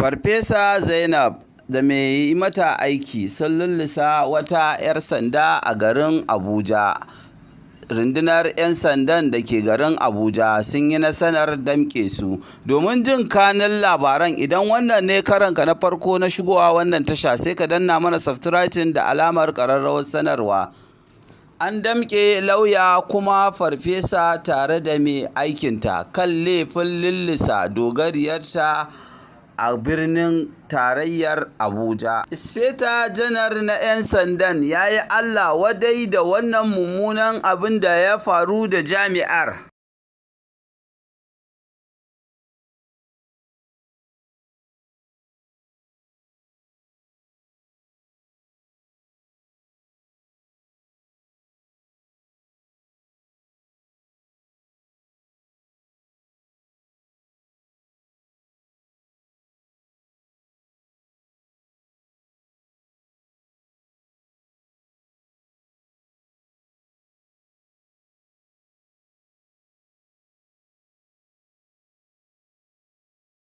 Farfesa Zainab da mai yi mata aiki sun lallasa wata 'yar sanda a garin Abuja. Rundunar 'yan sandan da ke garin Abuja sun yi nasarar damƙe su. Domin jin kanun labaran, idan wannan ne karonka na farko na shigowa wannan tasha, sai ka danna mana subscribing da alamar ƙararrawar sanarwa. An damƙe lauya kuma farfesa tare da mai aikinta kan laifin lallasa dogariyarta a birnin tarayyar Abuja. Sufeto Janar na 'yan sandan ya yi Allah wadai da wannan mummunan abin da ya faru da jami'ar.